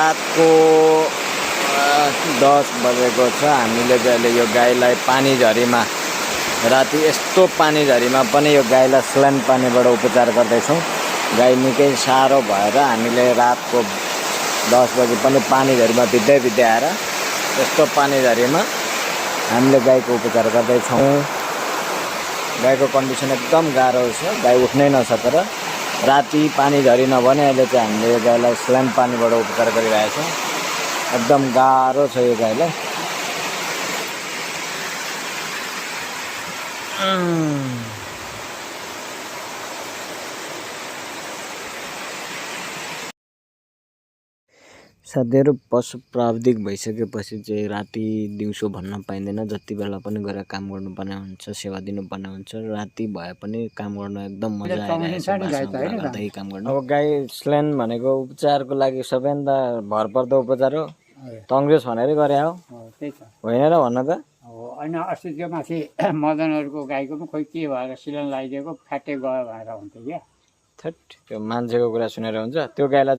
रातको 10 बजेको छ। हामीले चाहिँ अहिले यो गाईलाई पानीझरीमा राति यस्तो पानीझरीमा पनि यो गाईलाई स्लाइन पानीबाट उपचार गर्दैछौँ। गाई निकै साह्रो भएर हामीले रातको 10 बजे पनि पानीझरीमा भिज्दै आएर यस्तो पानीझरीमा हामीले गाईको उपचार गर्दैछौँ। गाईको कन्डिसन एकदम गाह्रो छ, गाई उठ्नै नसकेर राति पानीझरी नभने अहिले चाहिँ हामीले यो गाईलाई स्लाइन पानीबाट उपचार गरिरहेछौँ। एकदम गाह्रो छ यो गाईलाई। साथीहरू, पशु प्राविधिक भइसकेपछि चाहिँ राति दिउँसो भन्न पाइँदैन। जति बेला पनि गएर काम गर्नुपर्ने हुन्छ, सेवा दिनुपर्ने हुन्छ। राति भए पनि काम गर्नु एकदम मजा आइरहेको काम गर्नु। अब गाई स्लाइन भनेको उपचारको लागि सबैभन्दा भरपर्दो उपचार हो। तङ्ग्रेस भनेर गरे हो, त्यही त होइन र भन्न त। होइन, अस्ति त्यो माथि मदनहरूको गाईको पनि खोइ के भएर सिलाइन लगाइदिएको फ्याटे गयो भनेर हुन्थ्यो क्या। थेट त्यो मान्छेको कुरा सुनेर हुन्छ। त्यो गाईलाई